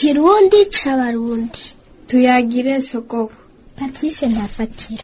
Ikirundi c'Abarundi. Tuyagire sogoko. Patrice Ntafatira.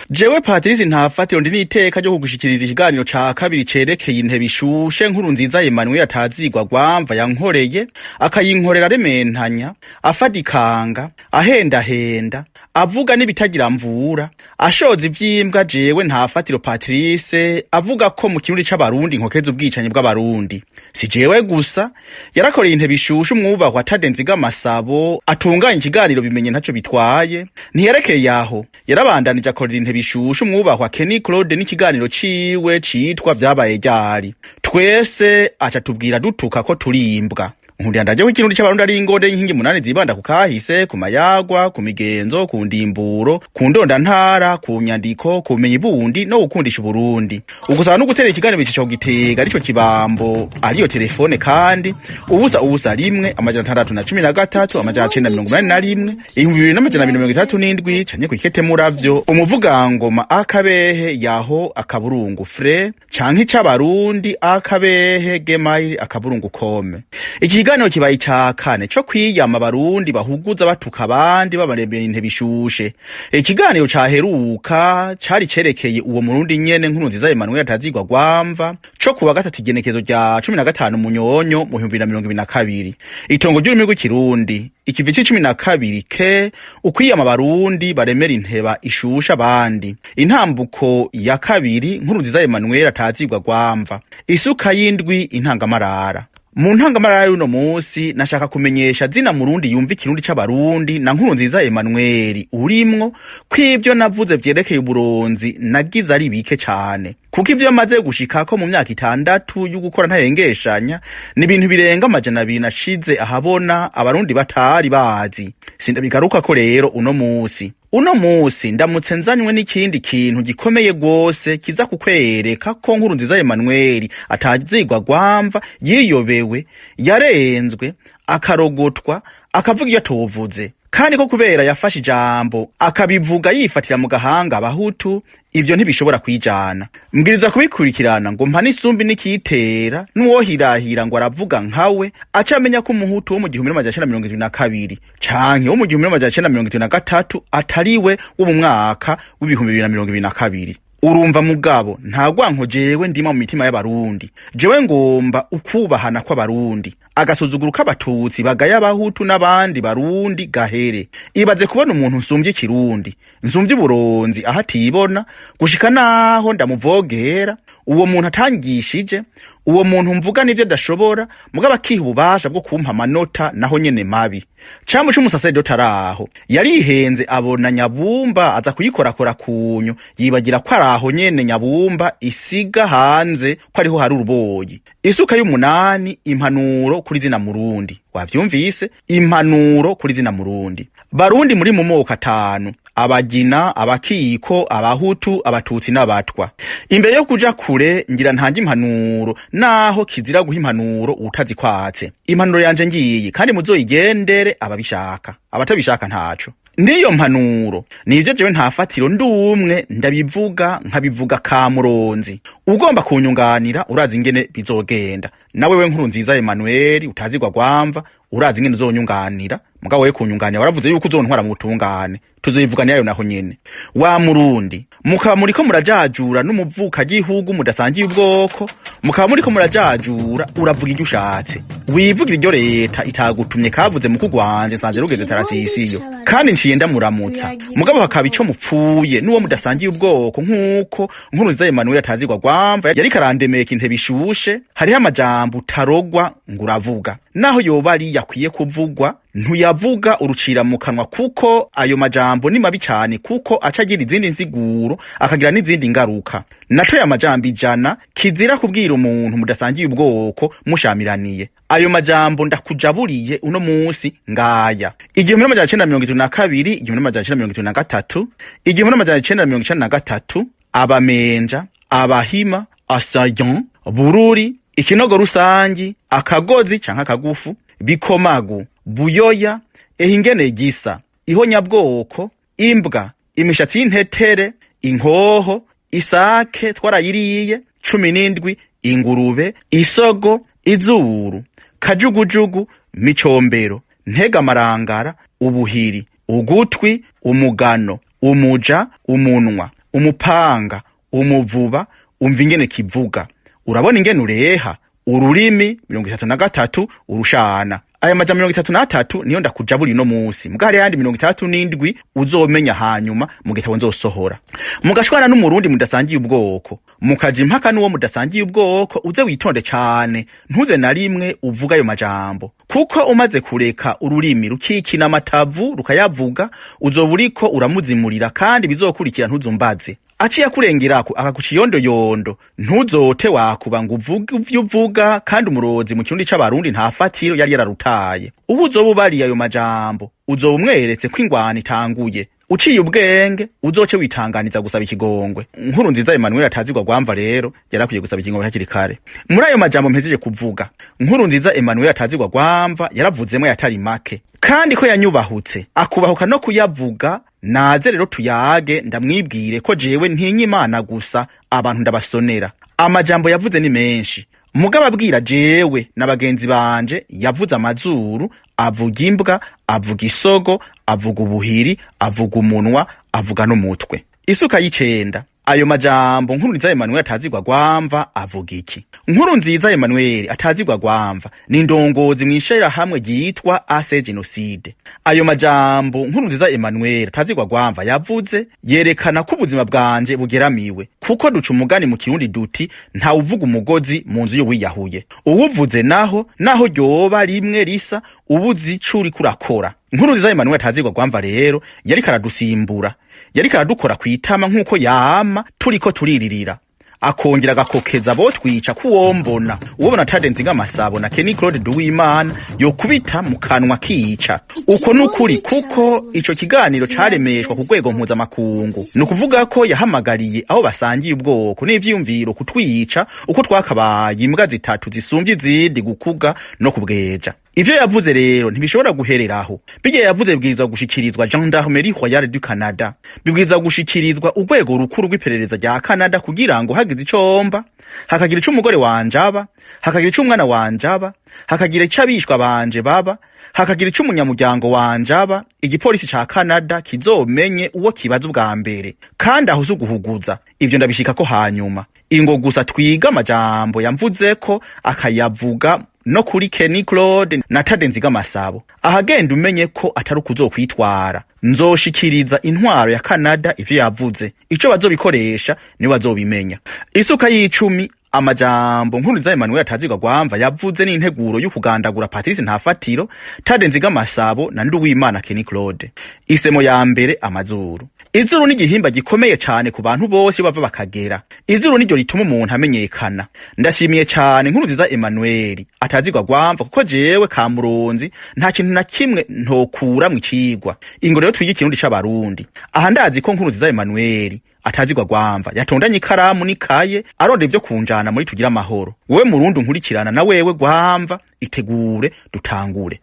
Jewe Patrice Ntafatiro ndi n'iteka ryo kugushikiriza ikiganiro ca kabiri cerekeye intebe ishushe nkuru nziza Emmanuel atazigwa gwamva yankoreye, akayinkorera arementanya, afadikanga, ahendahenda, avuga n'ibitagira mvura, ashoza ivyimbwa. Jewe Ntafatiro Patrice avuga ko mu Kirundi c'Abarundi nkokeza ubwicanyi bw'Abarundi. Si jewe gusa yarakoreye intebe ishushe, umwubahwa Tade Nzigamasabo atunganya ikiganiro Bimenye Ntaco Bitwaye. Ntiyerekeye aho, yarabandanije akorera intebe ishushe umwubahwa Kenny Claude n'ikiganiro ciwe citwa Vyabaye Ryari. Twese aca tubwira dutuka ko turimbwa. Nkundira ndaje ko Ikirundi c'Abarundi ari ingonde y'inkingi munani zibanda ku kahise, ku mayagwa, ku migenzo, ku ndimburo, ku ndondantara, ku nyandiko, ku bumenyi bundi no gukundisha Uburundi. Ugusaba no gutera ikiganiro ico gitega arico kibambo, ariyo telefone kandi 001 613 981 2267, canke kw'ikete muravyo umuvugangoma akabehe yaho akaburungu fre, canke ic'abarundi akabehe gmail akaburungu com. Iki kiganiro kibaye ica kane co kwiyama Abarundi bahuguza batuka abandi babaremera intebe ishushe. Ikiganiro caheruka cari cerekeye uwo Murundi nyene nkuru nziza Emmanuel atazigwa gwamva, co kuwa gatatu igenekezo rya 15 Munyonyo mu 2022. Itongo ry'ururimi rw'Ikirundi, ikivi c'12 ke, ukwiyama Abarundi baremera inteba ishusha abandi. Intambuko ya kabiri, nkuru nziza Emmanuel atazigwa gwamva. Isuka y'indwi, intangamarara. Mu ntangamarara y'uno musi nashaka kumenyesha zina Murundi yumva Ikirundi c'Abarundi na nkuru nziza Emmanuel urimwo ko ivyo navuze vyerekeye uburonzi nagize ari bike cane, kuko ivyo maze gushikako mu myaka 6 yo gukora ntahengeshanya ni ibintu birenga 200 nashize ahabona Abarundi batari bazi. Sindabigarukako rero uno musi. Uno musi ndamutse nzanywe n'ikindi kintu gikomeye gose kiza kukwereka ko nkuru nziza Emmanuel atazigwa gwamva yiyobewe, yarenzwe, akarogotwa, akavuga iyo atovuze, kandi ko kubera yafashe ijambo akabivuga yifatira mu gahanga Abahutu, ivyo ntibishobora kwijana. Mbwiriza kubikurikirana ngo mpane isumbi n'ikiyitera n'uwohirahira ngo aravuga nkawe, aca amenya ko Umuhutu wo mu 1972 canke wo mu 1973 atariwe wo mu mwaka w'2022. Urumva mugabo, nta rwanko jewe ndima mu mitima y'Abarundi. Jewe ngomba ukubahana kw'Abarundi. Agasuzuguro k'Abatutsi bagaya Abahutu n'abandi Barundi gahere. Ibaze kubona umuntu nsumvye Ikirundi, nsumvye uburonzi, aho atibona gushika naho ndamuvogera. Uwo muntu atangishije, uwo muntu mvuga n'ivyo adashobora, mugabo akiha ububasha bwo kumpa amanota, naho nyene mabi. Camu c'umusaseredoti araho yarihenze, abona nyabumba aza kuyikorakora kunyo, yibagira ko araho nyene nyabumba isiga hanze ko ariho hari uruboyi. Isuka y'umunani, impanuro kuri zina Murundi. Wavyumvise, impanuro kuri zina Murundi. Barundi muri mu moko atanu: Abagina, Abakiko, Abahutu, Abatutsi n'Abatwa. Imbere yo kuja kure ngira ntange impanuro, naho kizira guha impanuro utazikwatse. Impanuro yanje ngiyi, kandi muzoyigendere ababishaka, abatabishaka ntaco. Niyo mpanuro nivyo jewe Ntafatiro ndumwe ndabivuga, nkabivuga kamuronzi. Ugomba kunyunganira urazi ingene bizogenda. Nawe we nkuru nziza Emmanuel utazigwa gwamva, urazi ingene uzonyunganira. Mugabo we kunyunganira waravuze yuko uzontwara mu butungane, tuzoyivuganirayo naho nyene. Wa Murundi, mukaba muriko murajajura n'umuvuka gihugu mudasangiye ubwoko, mukaba muriko murajajura, uravuga iryo ushatse, wivugira iryo leta itagutumye. Kavuze mukuru wanje nsanze rugeze tarasisiyo, kandi nciye ndamuramutsa. Mugabo hakaba ico mupfuye n'uwo mudasangiye ubwoko, nk'uko nkuru nziza Emmanuel atazigwa gwamva yariko arandemeka intebe ishushe, hariho amajambo utarogwa ngo uravuga, naho yoba ari yakwiye kuvugwa ntuyavuga, urucira mu kanwa, kuko ayo majambo ni mabi cane, kuko aca agira izindi nsiguro, akagira n'izindi ngaruka. Natoye amajambo 100 kizira kubwira umuntu mudasangiye ubwoko mushamiraniye. Ayo majambo ndakujaburiye uno musi ngaya: 1932, 1933, 1993, Abamenja, Abahima, asayon, Bururi, ikinogo rusangi, akagozi canke akagufu, bikomagu, buyoya, ehingene gisa, ihonyabwoko, imbwa, imishatsi y'intetere, inkoho, isake twarayiriye, 17, ingurube, isogo, izuru, kajugujugu, micombero. Ntega marangara, ubuhiri, ugutwi, umugano, umuja, umunwa, umupanga, umuvuba, umva ingene kivuga, urabona ingene ureha, ururimi 33 urushana. Aya majambo 33 niyo ndakujabura ino musi, muga hari ayandi 67 uzomenya hanyuma mu gitabo nzosohora. Mugashwana n'umurundi mudasangiye ubwoko, mukaja impaka n'uwo mudasangiye ubwoko, uze witonde cane, ntuze na rimwe uvuga ayo majambo, kuko umaze kureka ururimi rukikina amatavu rukayavuga, uzoba uriko uramuzimurira kandi bizokurikira ntuzumbaze. Aciye akurengerako akaguca iyondoyondo, ntuzote wakuba ngo uvuge ivyo uvuga, kandi umurozi mu kirundi c'abarundi nta fatiro yari yararutaye. Ubu uzoba ubariye ayo majambo, uzoba umweretse ko ingwano itanguye. Uciye ubwenge uzoce witanganiza gusaba ikigongwe. Nkuru nziza Emmanuel atazigwa gwamva rero yarakwiye gusaba ikigongwe hakiri kare. Muri ayo majambo mpejeje kuvuga, Nkuru nziza Emmanuel atazigwa gwamva yaravuzemwo yatari make, kandi ko yanyubahutse akubahuka no kuyavuga. Naze rero tuyage, ndamwibwire ko jewe ntinya Imana gusa, abantu ndabasonera. Amajambo yavuze ni menshi, mugabo abwira jewe na bagenzi banje yavuze amazuru, avuga imbwa, avuga isogo, avuga ubuhiri, avuga umunwa, avuga n'umutwe. Isuka y'icenda, ayo majambo Nkuru nziza Emmanuel atazigwa gwamva avuga iki? Nkuru nziza Emmanuel atazigwa gwamva ni ndongozi mw'ishirahamwe ryitwa AC Genocide. Ayo majambo Nkuru nziza Emmanuel atazigwa gwamva yavuze yerekana ko ubuzima bwanje bugeramiwe, kuko duca umugani mu kirundi duti ntawuvuga umugozi mu nzu y'uwiyahuye. Uwuvuze naho naho ryoba rimwe risa ubuzi ico uriko urakora. Nkuru nziza Emmanuel atazigwa gwamva rero yariko aradusimbura, yariko aradukora kwitama nk'uko yama turiko turiririra, akongera agakokeza abo twica kuwombona uwobona Tade Nzingamasabo na Kenny Claude Duwimana yokubita mu kanwa kica. Uko nukuri, kuko ico kiganiro caremeshwa ku rwego mpuzamakungu. Ni ukuvuga ko yahamagariye aho basangiye ubwoko n'ivyiyumviro kutwica uko twakabaye imbwa zitatu zisumvye izindi gukuga no kubweja. Ivyo yavuze rero ntibishobora guhereraho. Birya yavuze bibwirizwa gushikirizwa Gendarmerie Royale du Canada, bibwirizwa gushikirizwa urwego rukuru rw'iperereza rya Canada, kugira ngo hagize ico mba, hakagira ico umugore wanje aba, hakagira ico umwana wanje aba, hakagira ico abishwa banje baba, hakagira ico umunyamuryango wanje aba, igipolisi ca Canada kizomenye uwo kibaza ubwa mbere. Kandi aho si uguhuguza, ivyo ndabishikako hanyuma. Ingo gusa twiga amajambo yamvuzeko akayavuga no kuri Kenny Claude na Tade Nzigamasabo. Ahagenda umenye ko atari ukuzokwitwara, nzoshikiriza intwaro ya Canada ivyo yavuze, ico bazobikoresha nibo bazobimenya. Isuka y'icumi, amajambo Nkuru nziza Emmanuel atazigwa gwamva yavuze n'integuro y'ukugandagura Patrice Ntafatiro, Tade Nzigamasabo na Nduwimana Kenny Claude. Isemo ya mbere, amazuru. Izuru ni igihimba gikomeye cane ku bantu bose bava bakagera. Izuru niryo rituma umuntu amenyekana. Ndashimiye cane Nkuru nziza Emmanuel atazigwa gwamva, kuko jewe Kamuronzi nta kintu na kimwe ntokura mu icigwa. Ingo rero twige ikirundi c'abarundi. Aha ndazi ko Nkuru nziza Emmanuel atazigwa gwamva yatondanye ikaramu n'ikaye aronda ivyo kunjana muri tugira amahoro. Wewe murundi unkurikirana na wewe gwamva, itegure dutangure.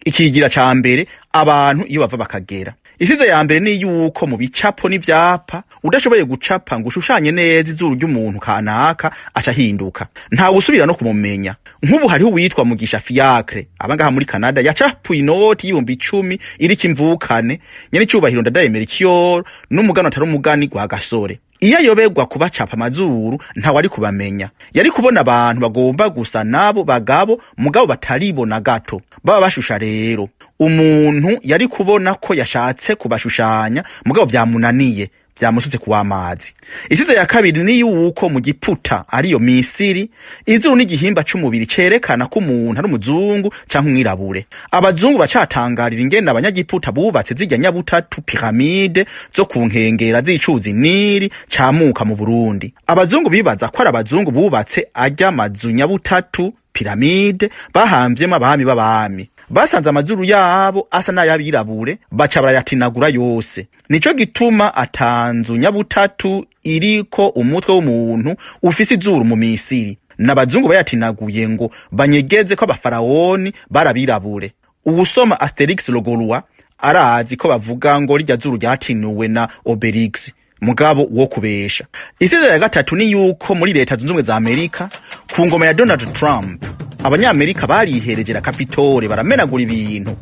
Ikigira ca mbere, abantu iyo bava bakagera. Isize ya mbere ni yuko mu bicapo n'ivyapa udashoboye gucapa ngo ushushanye neza izuru ry'umuntu kanaka, aca ahinduka, ntawe usubira no kumumenya. Nk'ubu hariho uwitwa Mugisha Fiacre abangaha muri Canada yacapuye inoti y'10,000 iriko imvukane nyene icubahiro Ndadaye Melchior n'umugani atari umugani gwa gasore. Iyo ayoberwa kubacapa amazuru ntawe ari kubamenya, yari kubona abantu bagomba gusa nabo bagabo mugabo bataribona gato baba bashusha. Rero umuntu yari kubona ko yashatse kubashushanya mugabo vyamunaniye, vyamusutse kuw'amazi. Isize ya kabiri ni yuko mu Giputa ariyo Misiri, izuru n'igihimba c'umubiri cerekana ko umuntu ari umuzungu canke umwirabure. Abazungu bacatangarira ingene abanyagiputa bubatse zirya nyabutatu, piramide zo ku nkengera z'icuzi Nili camuka mu Burundi. Abazungu bibaza ko ari abazungu bubatse arya mazu nyabutatu, piramide, bahamvyemo abami b'abami. Basanze amazuru yabo asa n'ayabirabure, baca barayatinagura yose. Nico gituma atanzu nyabutatu iriko umutwe w'umuntu ufise izuru mu Misiri. N'abazungu bayatinaguye ngo banyegeze ko abafarawoni barabirabure. Uwusoma Asterix le Gaulois arazi ko bavuga ngo rirya zuru ryatinuwe na Obelix, mugabo wo kubesha. Isize ya gatatu ni yuko muri Leta Zunze Ubumwe za Amerika ku ngoma ya Donald Trump Abanyamerika barihereje la Capitole baramenagura ibintu.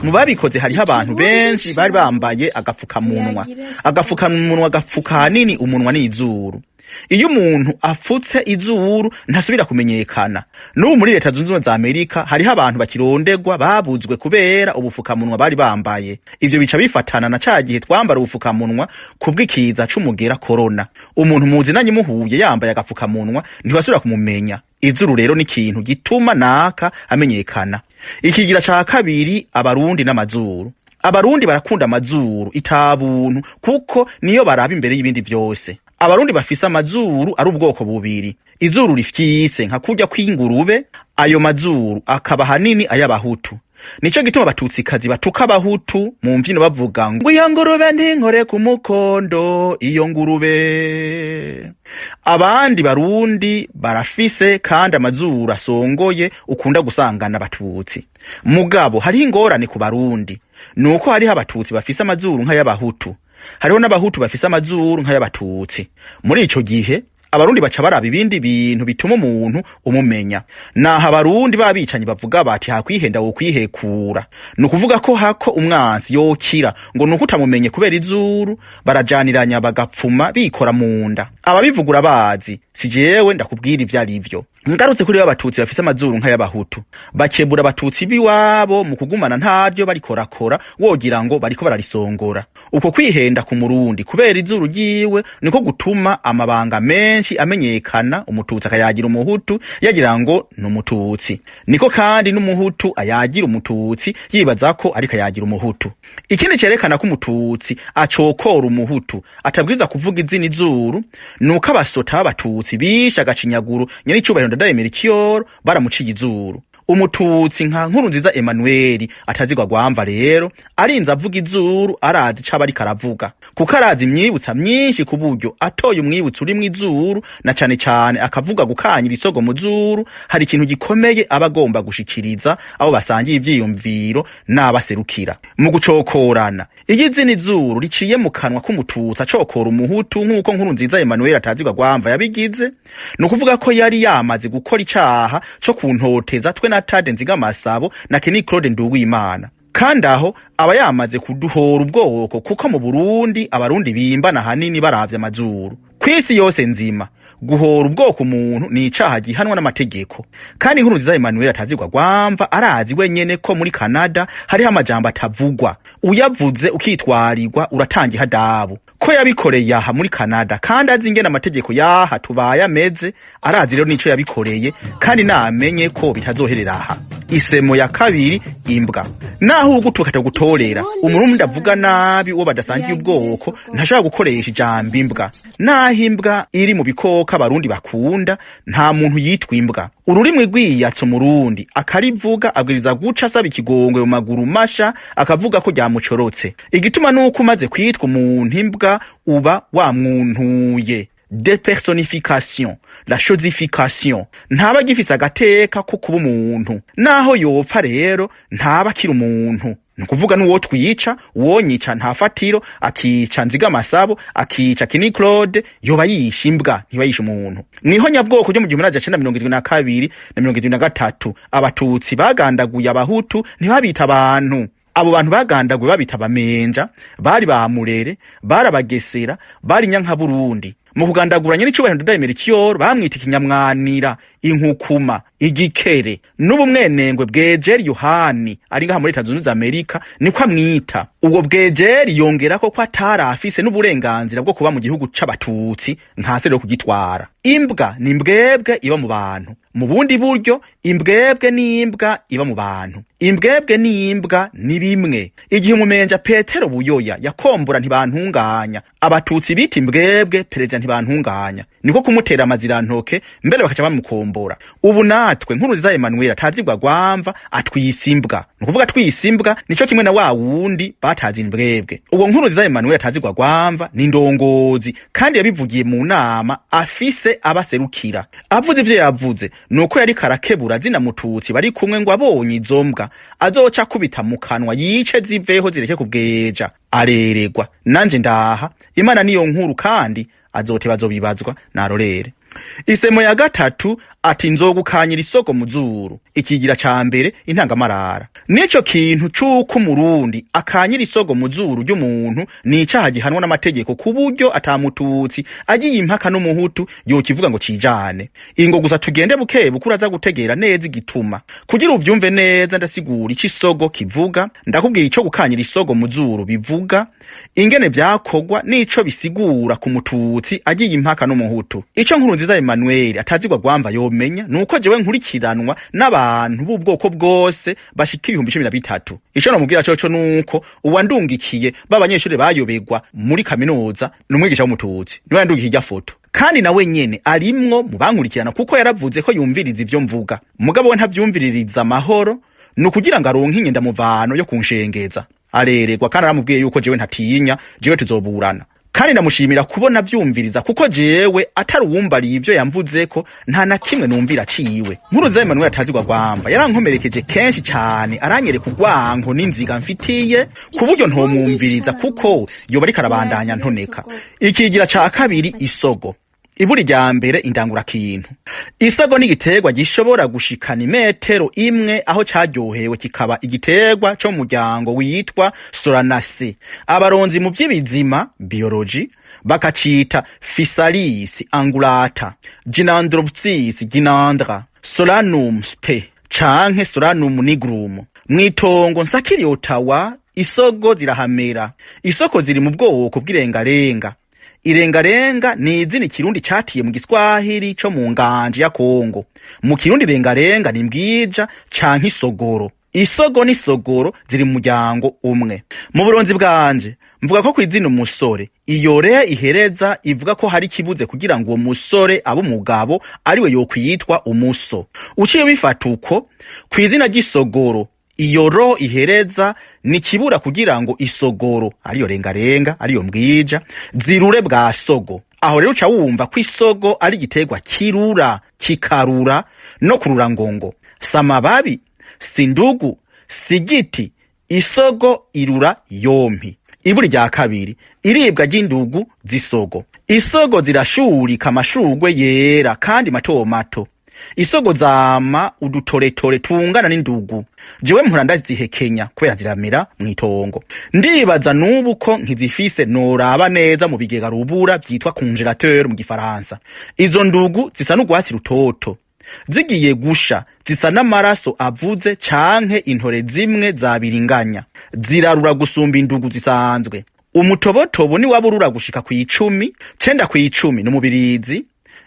Mu babikoze hariho abantu benshi bari bambaye agapfukamunwa. Agapfukamunwa gapfuka hanini umunwa n'izuru. Iyo umuntu afutse izuru ntasubira kumenyekana. N'ubu muri Leta Zunze Ubumwe za Amerika hariho abantu bakirondegwa babuzwe kubera ubufukamunwa bari bambaye. Ivyo bica bifatana na ca gihe twambara ubufukamunwa kubw'ikiza c'umugera corona. Umuntu muzinanye muhuye yambaye agapfukamunwa ntibasubira kumumenya. Izuru rero ni ikintu gituma naka amenyekana. Ikigira ca kabiri, Abarundi n'amazuru. Abarundi barakunda amazuru itabuntu kuko niyo baraba imbere y'ibindi vyose. Abarundi bafise amazuru ari ubwoko bubiri: izuru rifyise nka kurya kw'ingurube, ayo mazuru akaba hanini ay'abahutu. Nico gituma abatutsikazi batuka abahutu mu mvyino bavuga ngo iyo ngurube ntinkore ku mukondo, iyo ngurube. Abandi Barundi barafise kandi amazuru asongoye ukunda gusangana abatutsi. Mugabo hariho ingorane ku Barundi, nuko hariho abatutsi bafise amazuru nk'ay'abahutu, hariho n'abahutu bafise amazuru nk'ay'abatutsi. Muri ico gihe Abarundi baca baraba ibindi bintu bituma umuntu umumenya. Naho Abarundi b'abicanyi bavuga bati hakwihenda wokwihekura, ni ukuvuga ko hako umwansi yokira ngo nuko utamumenye kubera izuru, barajaniranya bagapfuma bikora mu nda. Ababivugura bazi, si jewe ndakubwira ivyo arivyo. Ngarutse kuri b'abatutsi bafise amazuru nk'ay'abahutu, bakebura abatutsi b'iwabo mu kugumana ntaryo barikorakora, wogira ngo bariko bararisongora. Uko kwihenda ku Murundi kubera izuru ryiwe niko gutuma amabanga menshi amenyekana, umututsi akayagira umuhutu yagira ngo ni umututsi, niko kandi n'umuhutu ayagira umututsi yibaza ko ariko ayagira umuhutu. Ikindi cerekana ko umututsi acokora umuhutu atabwiza kuvuga izina izuru, nuko abasota b'abatutsi bishe agacinyaguru nyenicubahiro Ndadaye Melchior baramuciye izuru. Umututsi nka Nkurunziza Emmanuel atazigwa gwamva rero arinze avuga izuru arazi icaba ariko aravuga, kuko arazi imyibutsa myinshi ku buryo atoye umwibutsa urimwo izuru na cane cane akavuga gukanyira isogo mu zuru, hari ikintu gikomeye aba agomba gushikiriza abo basangiye ivyiyumviro n'abaserukira mu gucokorana. Iyo izina izuru riciye mu kanwa k'umututsi acokora umuhutu nk'uko Nkurunziza Emmanuel atazigwa gwamva yabigize, ni ukuvuga ko yari yamaze gukora icaha co kuntoteza twe na Tade Nzigamasabo na Kenny Claude Nduwimana. Kandi aho aba yamaze kuduhora ubwoko, kuko mu Burundi Abarundi bimbana hanini baravye amazuru. Kw'isi yose nzima guhora ubwoko umuntu ni icaha gihanwa n'amategeko. Kandi Nkurunziza Emmanuel atazigwa gwamva arazi wenyene ko muri Canada hariho amajambo atavugwa, uyavuze ukitwarirwa uratanga ihadabu. Ko yabikoreye aha muri Canada kandi azi ingene amategeko yaha tubaye ameze, arazi rero nico yabikoreye kandi namenye ko bitazoherera aha. Isemo ya kabiri, imbwa. Naho ugutuka atagutorera, Umurundi avuga nabi uwo badasangiye ubwoko ntashobora gukoresha ijambo imbwa. Naho imbwa iri mu bikoko Abarundi bakunda, nta muntu yitwa imbwa. Ururimi rwiyatsa Umurundi akarivuga abwiriza guca asaba ikigongwe mu maguru masha, akavuga ko ryamucorotse. Igituma nuko umaze kwitwa umuntu imbwa uba wamwuntuye. Depersonification, la chosification, ntaba agifise agateka ko kuba umuntu. Naho yopfa rero ntaba akiri umuntu. Ni ukuvuga n'uwo twica, uwonyica nta fatiro, akica Nzigamasabo, akica Kini Claude, yoba yishe imbwa, ntiba yishe umuntu. Niho nyabwoko ryo mu 1972 na 73 abatutsi bagandaguye abahutu ntibabita abantu. Abo bantu bagandaguye babita abamenja, bari ba Murere, bari abagesera, bari Nyankaburundi. Mu kugandagura nyenicubahiro Ndadaye Melchior bamwita ikinyamwanira, inkukuma, igikere. N'ubu mwenengwe Bwejeri Yohani ari ngaha muri Leta Zunze za Amerika niko amwita. Ubwo Bwejeri yongerako ko atari afise n'uburenganzira bwo kuba mu gihugu c'abatutsi, ntase rero kugitwara. Imbwa ni imbwebwe iba mu bantu. Mu bundi buryo imbwebwe n'imbwa iba mu bantu, imbwebwe n'imbwa ni bimwe. Igihe umumenja Petero Buyoya yakombora Ntibantunganya, abatutsi bita imbwebwe perezida Ntibantunganya, niko kumutera amazirantoke mbere bakaca bamukombora. Ubu natwe Nkurunziza Emmanuel atazigwa gwamva atwisa imbwa, ni ukuvuga twisa imbwa nico kimwe na wa wundi batazi imbwebwe. Ubwo Nkurunziza Emmanuel atazigwa gwamva ni ndongozi, kandi yabivugiye mu nama afise abaserukira. Avuze ivyo yavuze nuko yari karakebura zina mututsi bari kumwe ngo abonye izo mbwa azoca akubita mu kanwa yice ziveho zireke kubweja. Areregwa nanje ndaha Imana niyo nkuru, kandi azoteba azobibazwa narorere. Isemo ya gatatu ati nzogukanyira isogo mu zuru. Ikigira ca mbere intangamarara. Nico kintu c'uko umurundi akanyira isogo mu zuru ry'umuntu ni icaha gihanwa n'amategeko, ku buryo atamututsi agiye impaka n'umuhutu yokivuga ngo cijane. Ingo gusa tugende buke buke, uraza gutegera neza igituma. Kugira uvyumve neza, ndasigura ico isogo kivuga, ndakubwira ico gukanyira isogo mu zuru bivuga, ingene vyakorwa n'ico bisigura ku mututsi agiye impaka n'umuhutu. Ico Nkurunziza Emmanuel atazigwa gwamva yomenya nuko jewe nkurikiranwa n'abantu b'ubwoko bwose bashika 13,000. Ico nomubwira coco nuko uwandungikiye b'abanyeshuri bayobegwa muri kaminuza n'umwigisha w'umututsi, niwe yandungikiye irya foto, kandi nawe nyene arimwo mu bankurikirana, kuko yaravuze ko yumviriza ivyo mvuga. Mugabo we ntavyumviririza amahoro, ni ukugira ngo aronke inyendamuvano yo kunshengeza. Areregwa kandi aramubwiye yuko jewe ntatinya, jewe tuzoburana. Kandi ndamushimira kubona vyumviriza, kuko jewe atari uwumbariye ivyo yamvuzeko nta na kimwe numvira aciwe. Nkuruza Emmanuel atazigwa gwamva yarankomerekeje kenshi cane, aranyereka urwanko n'inziga mfitiye ku buryo ntomwumviriza, kuko yoba ariko arabandanya ntoneka. Ikigira ca kabiri isogo. Iburi rya mbere indangurakintu. Isogo ni igiterwa gishobora gushikana imetero imwe aho caryohewe, kikaba igiterwa co mu muryango witwa Solanaceae. Abaronzi mu vy'ibizima biology bakacita Physalis angulata, Gynandropsis gynandra, Solanum sp canke Solanum nigrum. Mw'itongo nsakiri Ottawa isogo zirahamera. Isoko ziri mu bwoko bw'irengarenga. Irengarenga ni izina ikirundi catiye mu giswahili co mu nganje ya Kongo. Mu kirundi irengarenga ni mbwija canke isogoro. Isogo n'isogoro ziri mu muryango umwe. Mu buronzi bwanje mvuga ko kw'izina umusore iyo re ihereza ivuga ko hari ikibuze kugira ngo uwo musore abe umugabo, ariwe yokwitwa umuso. Uciye bifata uko kw'izina ry'isogoro iyo ro ihereza ni kibura kugira ngo isogoro ariyo rengarenga ariyo mbwija zirure bwa sogo. Aho rero uca wumva ko isogo ari igiterwa kirura, kikarura no kurura ngongo. Samababi sindugu sigiti, isogo irura yompi. Iburi rya kabiri iribwa ry'indugu z'isogo. Isogo zirashurika amashurwe yera kandi mato mato. Isogo zama udutoretore tungana n'indugu. Jewe mpora ndazihekenya kubera ziramera mw'itongo. Ndibaza n'ubu ko nkizifise, noraba neza mu bigega rubura vyitwa congélateur mu gifaransa. Izo ndugu zisa n'urwatsi rutoto, zigiye gusha zisa n'amaraso avuze canke intore zimwe zabiringanya. Zirarura gusumba indugu zisanzwe. Umutobotobo ni waburura gushika kw'icumi, 9 kw'icumi n'umubirizi.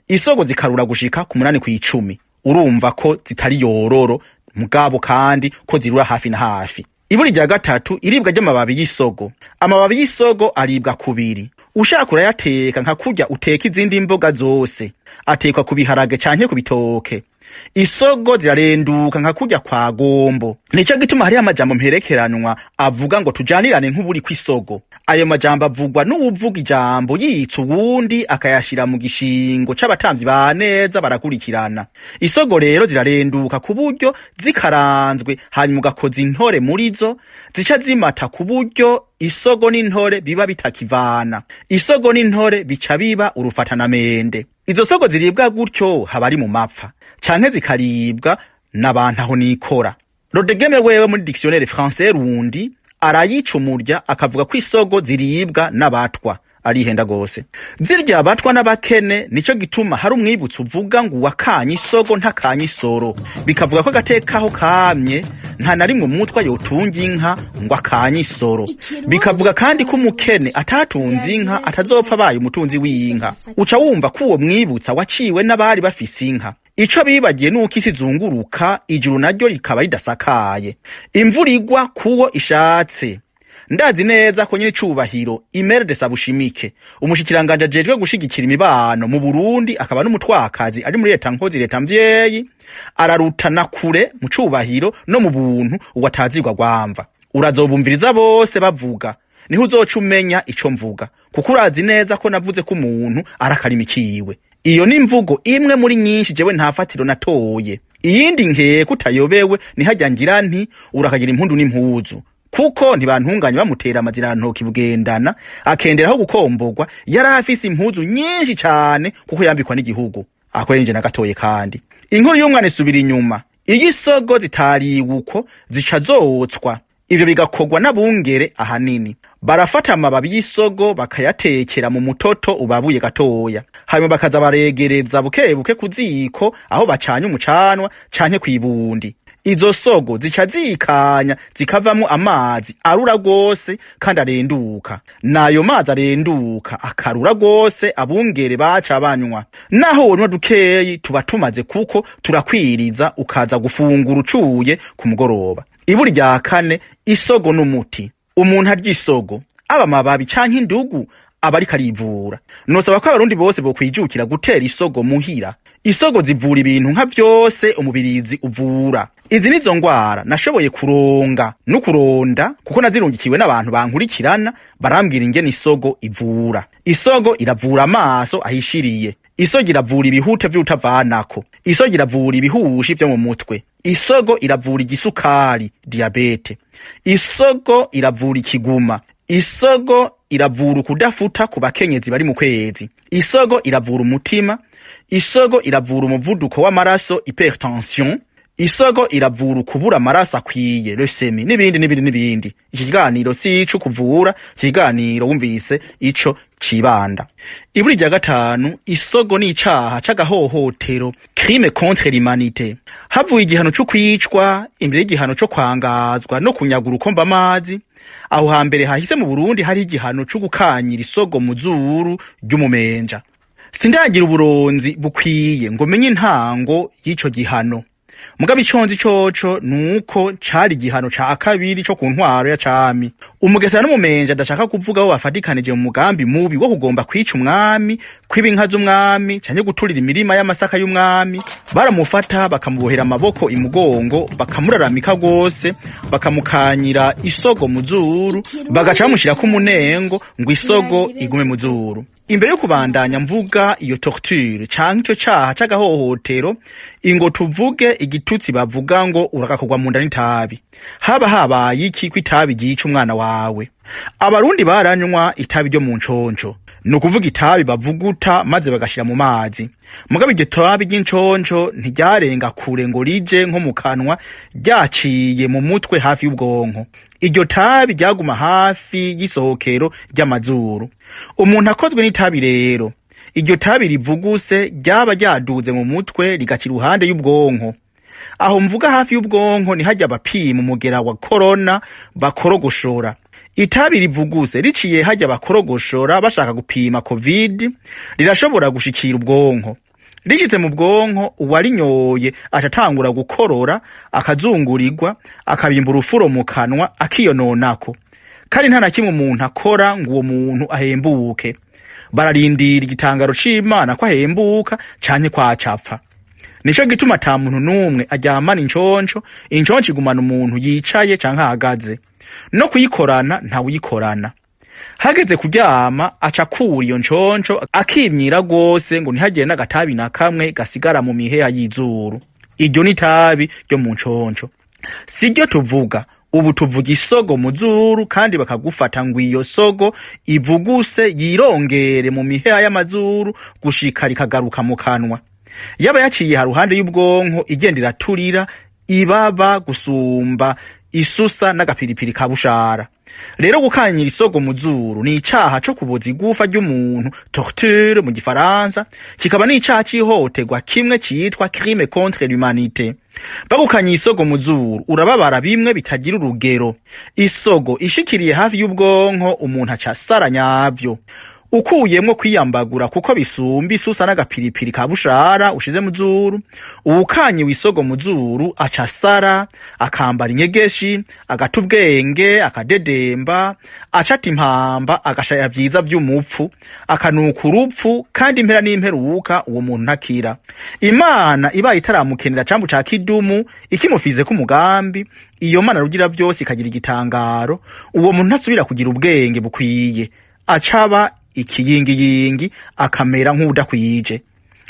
Isogo zikarura gushika ku 8 kw'icumi. Urumva ko zitari yororo mugabo kandi ko zirura hafi na hafi. Iburi rya gatatu iribwa ry'amababi y'isogo. Amababi y'isogo aribwa kubiri. Ushaka urayateka nka kurya uteka izindi mboga zose. Atekwa ku biharage canke ku bitoke. Isogo zirarenduka nka kurya kwa gombo. Nico gituma hariho amajambo mperekeranwa avuga ngo tujanirane nk'uburi kw'isogo. Ayo majambo avugwa n'uwuvuga ijambo yitsa uwundi, akayashira mu gishingo c'abatamvyi ba neza barakurikirana. Isogo rero zirarenduka ku buryo zikaranzwe hanyuma ugakoza intore muri zo zica zimata, ku buryo isogo n'intore biba bitakivana. Isogo n'intore bica biba urufatanamende. Izo sogo ziribwa gutyo haba ari mu mapfa canke zikaribwa n'abantu aho nikora. Rodegeme wewe muri dictionnaire français rundi arayica umurya, akavuga ko isogo ziribwa n'abatwa. Arihenda gose. Zirya abatwa n'abakene. Nico gituma hari umwibutso uvuga ngo uwakanye isogo ntakanye isoro. Bikavuga ko agatekaho kamye nta na rimwe umutwa yotunga inka ngo akanye isoro. Bikavuga kandi ko umukene atatunze inka atazopfa abaye umutunzi w'inka. Uca wumva ko uwo mwibutsa waciwe n'abari bafise inka. Ico bibagiye nuko isi izunguruka, ijuru naryo rikaba ridasakaye, imvura igwa kuwo ishatse. Ndazi neza ko nyine icubahiro Imerde Sabushimike, umushikiranganje ajejwe gushigikira imibano mu Burundi, akaba n'umutwakazi ari muri leta nkozi leta mvyeyi, ararutana kure mu cubahiro no mu buntu uwatazirwa gwamva. Urazobumviriza bose bavuga, niho uzoca umenya ico mvuga, kuko urazi neza ko navuze ko umuntu arakarimi kiwe. Iyo ni imvugo imwe muri nyinshi jewe nta fatiro natoye. Iyindi nkeka utayobewe nihajya ngira nti urakagira impundu n'impuzu, kuko ntibantunganye bamutera amazirantoki bugendana akenderaho gukomborwa. Yari afise impuzu nyinshi cane kuko yambikwa n'igihugu. Akorenje na gatoye kandi. Inkuru y'umwana isubira inyuma. Iyo isogo zitariwe uko zica zotswa. Ivyo bigakorwa n'abungere ahanini. Barafata amababi y'isogo bakayatekera mu mutoto ubabuye gatoya. Hanyuma bakaza baregereza buke buke ku ziko aho bacanye umucanwa canke kw'ibundi. Izo sogo zica zikanya zikavamwo amazi arura gose kandi arenduka. N'ayo mazi arenduka akarura gose abungere baca banywa. Naho wonywa dukeyi tuba tumaze kuko turakwiriza ukaza gufungura ucuye ku mugoroba. Iburi rya kane, isogo n'umuti. Umuntu arya isogo, aba amababi canke indugu, aba ariko arivura. Nosaba ko abarundi bose bokwijukira gutera isogo muhira. Isogo zivura ibintu nka vyose umubirizi uvura. Izi nizo ngwara nashoboye kuronga no kuronda kuko nazirungikiwe n'abantu bankurikirana barambwira ingene isogo ivura. Isogo iravura amaso ahishiriye. Isogo iravura ibihute vy'utavanako. Isogo iravura ibihushi vyo mu mutwe. Isogo iravura igisukari, diyabete. Isogo iravura ikiguma. Isogo iravura ukudafuta ku bakenyezi bari mu kwezi. Isogo iravura umutima. Isogo iravura umuvuduko w'amaraso, hypertension. Isogo iravura ukubura amaraso akwiye, leucemie, n'ibindi n'ibindi n'ibindi. Iki kiganiro si ico kuvura, ikiganiro wumvise ico cibanda. Iburi rya gatanu, isogo ni icaha c'agahohotero, crime contre l'humanité. Havuye igihano co kwicwa imbere y'igihano co kwangazwa no kunyagura ukomba amazi. Aho hambere hahise mu Burundi hari igihano co gukanyira isogo mu zuru ry'umumenja. Sindagira uburonzi bukwiye ngo menye intango y'ico gihano. Mugabo iconzi coco nuko cari igihano ca kabiri co ku ntwaro ya cami. Umugesera n'umumenja ndashaka kuvuga bo bafatikanije mu mugambi mubi wo kugomba kwica umwami, kwiba inka z'umwami canke guturira imirima y'amasaka y'umwami. Baramufata bakamubohera amaboko imugongo, bakamuraramika gose, bakamukanyira isogo mu zuru, bagaca bamushirako umunengo ngo isogo igume mu zuru. Imbere yo kubandanya mvuga iyo torture canke ico caha c'agahohotero, ingo tuvuge igitutsi bavuga ngo uragakorwa mu nda n'itabi. Haba habaye iki ko itabi ryica umwana wawe? Abarundi baranywa itabi ryo mu nconco, ni ukuvuga itabi bavuguta maze bagashira mu mazi. Mugabo iryo tabi ry'inconco ntiryarenga kure ngo rije nko mu kanwa, ryaciye mu mutwe hafi y'ubwonko. Iryo tabi ryaguma hafi y'isohokero ry'amazuru. Umuntu akozwe n'itabi rero, iryo tabi rivuguse ryaba ryaduze mu mutwe rigaca iruhande y'ubwonko. Aho mvuga hafi y'ubwonko ni harya bapima umugera wa korona bakorogoshora. Itabi rivuguse riciye harya bakorogoshora bashaka gupima covid, rirashobora gushikira ubwonko. Rishitse mu bwonko, uwarinyoye aca atangura gukorora, akazungurirwa, akabimba urufuro mu kanwa, akiyononako. Kandi nta na kimwe umuntu akora ngo uwo muntu ahembuke. Bararindira igitangaro c'Imana ko ahembuka canke ko acapfa. Nico gituma ata muntu n'umwe aryamana inconco, inconco igumana umuntu yicaye canke ahagaze. No kuyikorana ntawuyikorana. Hageze kuryama aca akura iyo nconco akimyira rwose ngo ntihagire n'agatabi na kamwe gasigara mu miheha y'izuru. Iryo ni itabi ryo mu nconco. Siryo tuvuga, ubu tuvuga isogo mu zuru, kandi bakagufata ngo iyo sogo ivuguse yirongere mu miheha y'amazuru gushika rikagaruka mu kanwa. Yaba yaciye haruhande y'ubwonko igenda iraturira ibaba gusumba isusa n'agapiripiri ka bushara. Rero gukanyira isogo mu zuru ni icaha co kuboza igufa ry'umuntu, torture mu gifaransa, kikaba n'icaha c'ihohoterwa kimwe citwa crime contre l'humanité. Bagukanye isogo mu zuru urababara bimwe bitagira urugero. Isogo ishikiriye hafi y'ubwonko umuntu aca asara nyavyo. Ukuyemwo kwiyambagura kuko bisumba isusa n'agapiripiri ka bushara ushize mu zuru, uwukanyiwe isogo mu zuru aca asara, akambara inyegeshi, agata ubwenge, akadedemba, acata impamba, agashaya vyiza vy'umupfu, akanuka urupfu, kandi impera n'imperuka uwo muntu ntakira. Imana ibaye itaramukenera cambu ca kidumu ikimufize k'umugambi, iyo Mana rugira vyose ikagira igitangaro, uwo muntu ntasubira kugira ubwenge bukwiye, acaba ikiyingiyingi akamera nk'udakwije.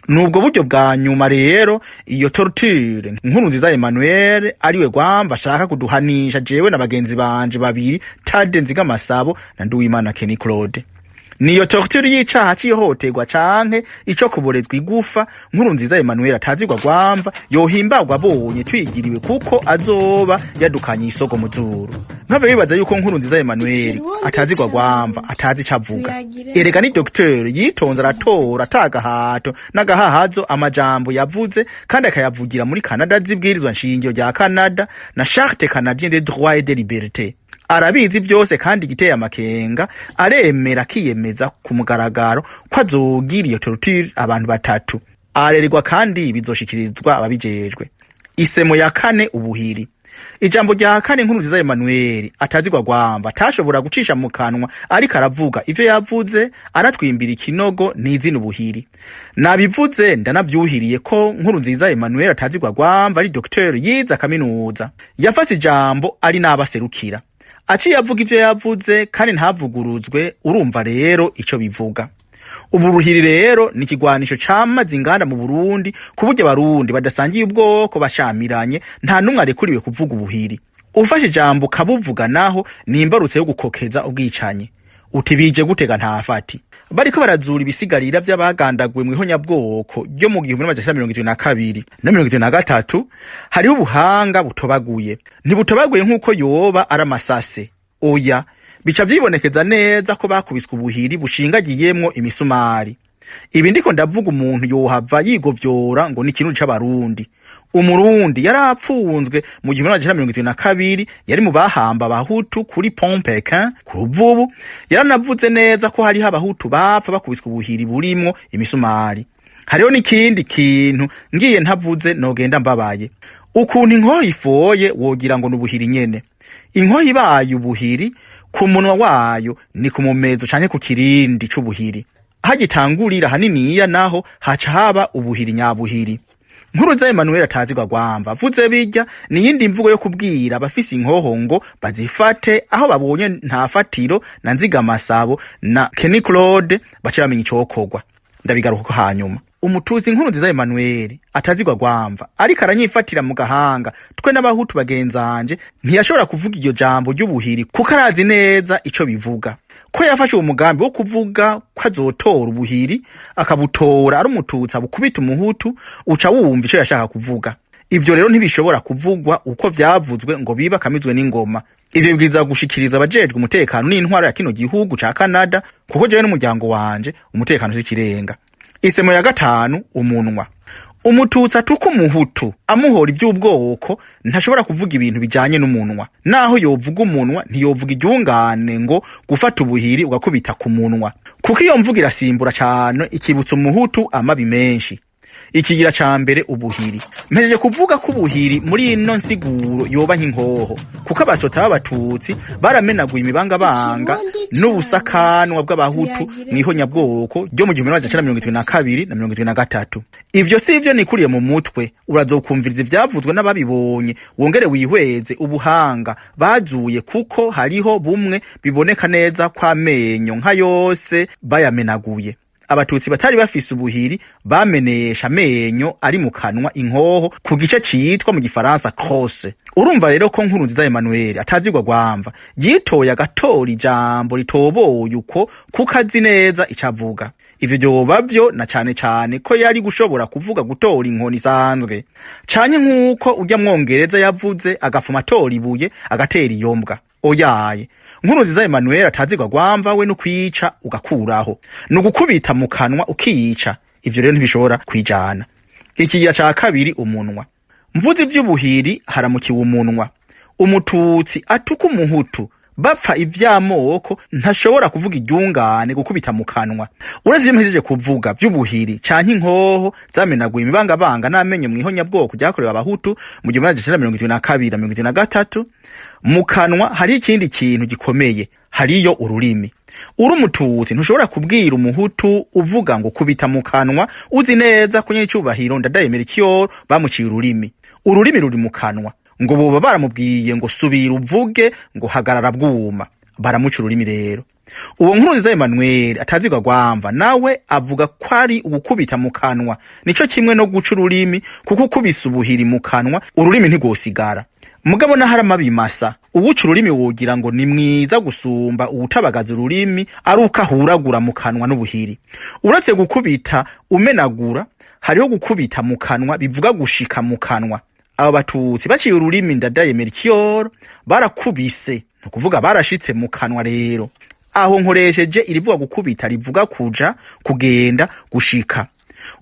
Nubwo buryo bwa nyuma rero iyo torture nkuru nziza Emmanuel ariwe Rwamba ashaka kuduhanisha jewe na bagenzi banje babiri, Tade Nzigamasabo na Nduwimana Kenny Claude. Niyo torture y'icaha c'ihohoterwa canke ico kuborezwa igufa Nkurunziza Emmanuel atazigwa gwamva yohimbagwa abonye twigiriwe, kuko azoba yadukanye isogo mu zuru. Ntave bibaza yuko Nkurunziza Emmanuel atazigwa gwamva atazi ico avuga. Erega ni docteur yitonze, aratora atagahato n'agahahazo amajambo yavuze, kandi akayavugira muri Canada zibwirizwa nshingiro rya Canada na Charte canadienne des droits et des libertés. Arabizi byose, kandi igiteye amakenga aremera akiyemeza ku mugaragaro ko azogira iyo torture abantu batatu. Arererwa kandi bizoshikirizwa ababijejwe. Isemo ya kane, ubuhiri. Ijambo rya kane Nkurunziza Emmanuel atazigwa gwamba atashobora gucisha mu kanwa ariko aravuga ivyo yavuze aratwimbira ikinogo n'izina ubuhiri. Nabivuze ndanavyuhiriye ko Nkurunziza Emmanuel atazigwa gwamba ari docteur yize kaminuza, yafase ijambo ari n'abaserukira, aciye avuga ivyo yavuze kandi ntavuguruzwe. Urumva rero ico bivuga. Uburuhiri rero ni ikigwanisho camaze inganda mu Burundi, ku buryo Abarundi badasangiye ubwoko bashamiranye nta n'umwe arekuriwe kuvuga ubuhiri. Ufashe ijambo ukabuvuga naho ni imbarutso yo gukokeza ubwicanyi. Uti bije gutega ntafati bariko barazura ibisigarira vy'abagandaguwe mw'ihonyabwoko ryo mu 1972 na 73. Hariho ubuhanga butobaguye, ntibutobaguye nk'uko yoba ari amasase, oya, bica vyibonekeza neza ko bakubiswe ubuhiri bushingagiyemwo imisumari. Ibi ndiko ndavuga umuntu yohava yigovyora ngo ni ikirundi c'Abarundi. Umurundi yarapfunzwe mu 1972, yari mu bahamba Abahutu kuri Pont Pekin ku Ruvubu. Yaranavuze neza ko hariho Abahutu bapfa bakubiswe ubuhiri burimwo imisumari. Hariho n'ikindi kintu ngiye ntavuze nogenda mbabaye. Ukuntu inkoho ifoye wogira ngo ni ubuhiri nyene. Inkoho ibaye ubuhiri ku munwa wayo ni ku mumezo canke ku kirindi c'ubuhiri hagitangurira haniniya, naho haca haba ubuhiri nyabuhiri. Nkuruza Emmanuel atazigwa gwamva avuze bijya ni yindi mvugo yo kubwira abafise inkoho ngo bazifate aho babonye Ntafatiro na Nzigamasabo na Kenny Claude bace bamenya icokorwa. Ndabigaruka hanyuma. Umutuzi Nkurunziza Emmanuel atazigwa gwamva ariko aranyifatira mu gahanga twe n'Abahutu bagenzanje, ntiyashobora kuvuga iryo jambo ry'ubuhiri kuko arazi neza ico bivuga. Ko yafashe uwo mugambi wo kuvuga ko azotora ubuhiri akabutora ari Umututsi abukubita Umuhutu, uca wumva ico yashaka kuvuga. Ivyo rero ntibishobora kuvugwa uko vyavuzwe ngo biba kamizwe n'ingoma. Ivyo bibwirizwa gushikiriza abajejwe umutekano n'intwaro ya kino gihugu ca Canada, kuko jewe n'umuryango wanje umutekano sikirenga. Isemo ya gatanu, umunwa. Umututsi atuka Umuhutu amuhora ivy'ubwoko ntashobora kuvuga ibintu bijanye n'umunwa. Naho yovuga umunwa ntiyovuga iryungane ngo gufata ubuhiri ugakubita ku munwa, kuko iyo mvuga irasimbura cane ikibutsa Umuhutu amabi menshi. Ikigira ca mbere, ubuhiri. Mpejeje kuvuga ko ubuhiri muri ino nsiguro yoba nk'inkoho, kuko abasota b'Abatutsi baramenaguye imibangabanga n'ubusakanwa bw'Abahutu mw'ihonyabwoko ryo mu 1972 na 73. Ivyo si ivyo nikuriye mu mutwe, urazokumviriza ivyavuzwe n'ababibonye wongere wihweze ubuhanga bazuye, kuko hariho bumwe biboneka neza ko amenyo nka yose bayamenaguye. Abatutsi batari bafise ubuhiri bamenesha amenyo ari mu kanwa inkoho ku gice citwa mu gifaransa crosse. Urumva rero ko Nkurunziza Emmanuel atazigwa gwamva yitoye agatora ijambo ritoboye uko kuko azi neza ico avuga. Ivyo vyoba vyo na cane cane ko yari gushobora kuvuga gutora inkoni isanzwe canke nk'uko urya Mwongereza yavuze agafuma atora ibuye agatera iyo mbwa. Oyaye, Nkurunziza Emmanuel atazigwa gwamva we n'ukwica ugakuraho, ni ugukubita mu kanwa ukiyica. Ivyo rero ntibishobora kwijana. Ikigira ca kabiri, umunwa. Mvuze ivy'ubuhiri haramukiwe umunwa. Umututsi atuka Umuhutu bapfa ivy'amoko ntashobora kuvuga iryungane gukubita mu kanwa. Uretse ivyo mpejeje kuvuga vy'ubuhiri canke inkoho zamenaguye imibangabanga n'amenyo mw'ihonyabwoko ryakorewe Abahutu mu 1972 na 73, mu kanwa hariho ikindi kintu gikomeye, hariyo ururimi. Uri Umututsi ntushobora kubwira Umuhutu uvuga ngo kubita mu kanwa, uzi neza ko nyenicubahiro Ndadaye Melchior bamuciye ururimi. Ururimi ruri mu kanwa, ngo boba baramubwiye ngo subira uvuge ngo hagarara bwuma, baramuca ururimi. Rero uwo Nkurunziza Emmanuel atazigwa gwamva nawe avuga ko ari ugukubita mu kanwa, nico kimwe no guca ururimi, kuko ukubise ubuhiri mu kanwa ururimi ntigwosigara. Mugabo naho ari amabimasa, uwuca ururimi wogira ngo ni mwiza gusumba uwutabagaza ururimi ari uko ahuragura mu kanwa n'ubuhiri. Uretse gukubita umenagura, hariho gukubita mu kanwa bivuga gushika mu kanwa. Abo batutsi baciye ururimi Ndadaye Melchior barakubise, ni ukuvuga barashitse mu kanwa. Rero aho nkoresheje irivuga gukubita rivuga kuja, kugenda, gushika.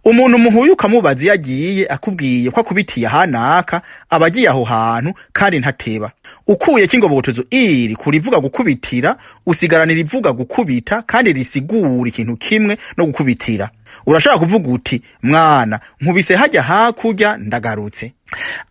Umuntu muhuye ukamubaza iyo agiye, akubwiye ko akubitiye ahanaka, aba agiye aho hantu kandi ntateba. Ukuyeko ingobotozo iri kurivuga gukubitira, usigarana irivuga gukubita kandi risigura ikintu kimwe no gukubitira. Urashobora kuvuga uti: "Mwana, nkubise hajya hakurya, ndagarutse."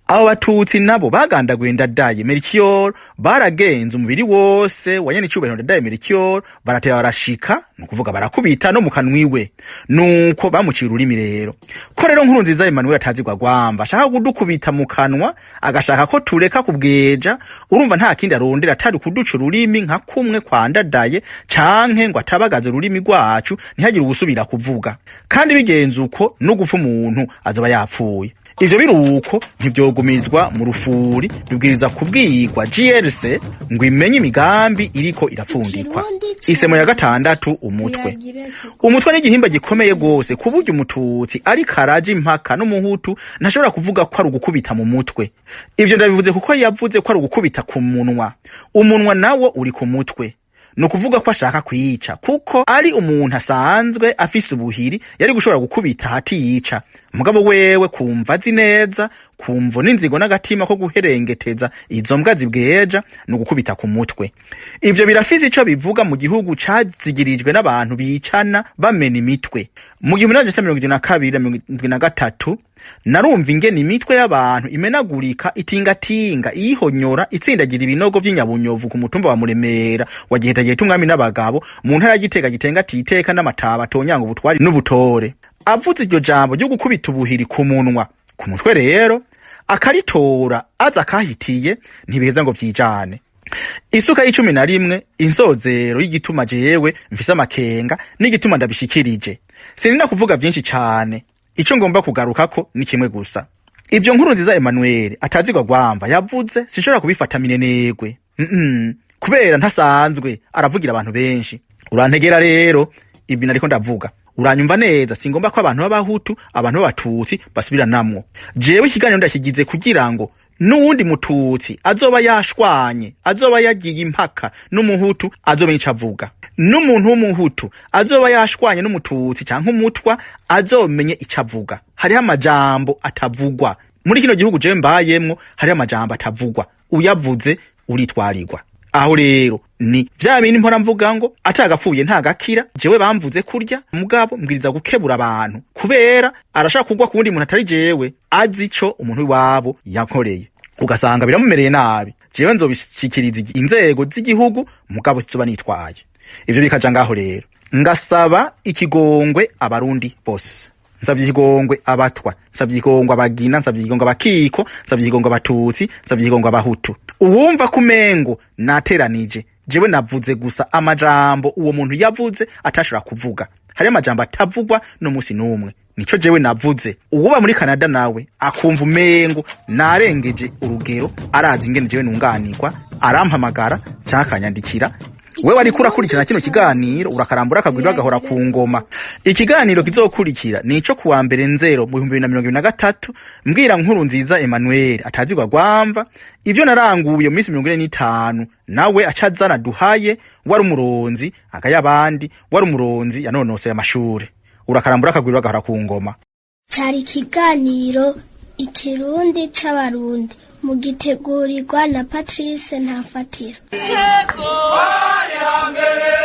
Abo batutsi nabo bagandaguye Ndadaye Melchior baragenze umubiri wose wa nyenicubahiro Ndadaye Melchior, barateba barashika, ni ukuvuga barakubita no mu kanwa iwe, nuko bamuciye ururimi. Rero ko rero Nkuru Nziza Emmanuel atazigwa gwamba ashaka kudukubita mu kanwa, agashaka ko tureka kubweja, urumva nta kindi arondera atari kuduca ururimi nka kumwe kwa Ndadaye, canke ngo atabagaze ururimi rwacu ntihagire uwusubira kuvuga. Kandi bigenze uko, no gupfa umuntu azoba yapfuye. Ivyo biruko ntivyogumizwa mu rufuri, bibwiriza kubwirwa GRC ngo imenye imigambi iriko irapfundikwa. Isemo ya gatandatu, umutwe. Tuyagire sogokuru. Umutwe ni igihimba gikomeye gose, ku buryo umututsi ariko araja impaka n'umuhutu ntashobora kuvuga ko ari ugukubita mu mutwe. Ivyo ndabivuze kuko yavuze ko ari ugukubita ku munwa. Umunwa nawo uri ku mutwe, ni ukuvuga ko ashaka kwica, kuko ari umuntu asanzwe afise ubuhiri yari gushobora gukubita hati yica. Mugabo wewe kumva azi neza, kumvo n'inzigo n'agatima ko guherengeteza izo mbwa zibweja, ni ugukubita ku mutwe. Ivyo birafise ico bivuga mu gihugu cazigirijwe n'abantu bicana bamena imitwe. Mu 1972 na 73 narumva ingene imitwe y'abantu imenagurika, itingatinga iyihonyora, itsindagira ibinogo vy'inyabunyovu ku mutumba wa Muremera wa Giheta umwami n'abagabo mu ntara ya Gitega, gitenga titeka n'amataba atonyanga ubutwari n'ubutore. Avuze iryo jambo ryo gukubita ubuhiri ku munwa, ku mutwe rero akaritora aza akahitiye, ntibiheza ngo vyijane. Isuka y'icumi na rimwe, insozero y'igituma jewe mfise amakenga n'igituma ndabishikirije. Sinina kuvuga vyinshi cane, ico ngomba kugarukako ni kimwe gusa. Ivyo Nkuru Nziza Emmanuel atazigwa gwamva yavuze sinshobora kubifata minenegwe, kubera ntasanzwe aravugira abantu benshi. Urantegera rero, ibi nariko ndavuga uranyumva neza. Singomba ko abantu b'abahutu, abantu b'abatutsi basubiranamwo. Jewe ikiganiro ndakigize kugira ngo n'uwundi mututsi azoba yashwanye, azoba yagiye impaka n'umuhutu, azomenya ico avuga, n'umuntu w'umuhutu azoba yashwanye n'umututsi canke umutwa azomenye ico avuga. Hariho amajambo atavugwa muri kino gihugu jewe mbayemwo, hariho amajambo atavugwa, uyavuze uritwarirwa. Aho rero ni vya bindi mpora mvuga ngo atagapfuye ntagakira. Jewe bamvuze kurya, mugabo mbwiriza gukebura abantu, kubera arashaka kugwa ku wundi muntu atari jewe azi ico umuntu w'iwabo yankoreye, ugasanga biramumereye nabi. Jewe nzobishikiriza inzego z'igihugu, mugabo sizoba nitwaye. Ivyo bikaja ngaho. Rero ngasaba ikigongwe abarundi bose. Nsavye ikigongwe abatwa, nsavye ikigongwe abagina, nsavye ikigongwe abakiko, nsavye ikigongwe abatutsi, nsavye ikigongwe abahutu. Uwumva kumengo nateranije, jewe navuze gusa amajambo uwo muntu yavuze atashobora kuvuga. Hariyo amajambo atavugwa n'umunsi n'umwe, nico jewe navuze. Uwuba muri Canada nawe akumva umengo narengeje urugero, arazi ingene jewe nunganirwa, arampamagara canke akanyandikira. Wewe ariko urakurikirana kino kiganiro, urakarambura akagwira agahora ku ngoma. Ikiganiro kizokurikira nico kuwa mbere nzero mu 2023, mbwira Nkuru Nziza Emmanuel atazigwa gwamva ivyo naranguye mu minsi 45, nawe acazana duhaye. Wari umuronzi agaya abandi, wari umuronzi yanonoseye amashure. Urakarambura akagwira agahora ku ngoma. Cari ikiganiro Ikirundi c'Abarundi, mugitegurirwa na Patrice Ntafatiro. Yego, bari hambere.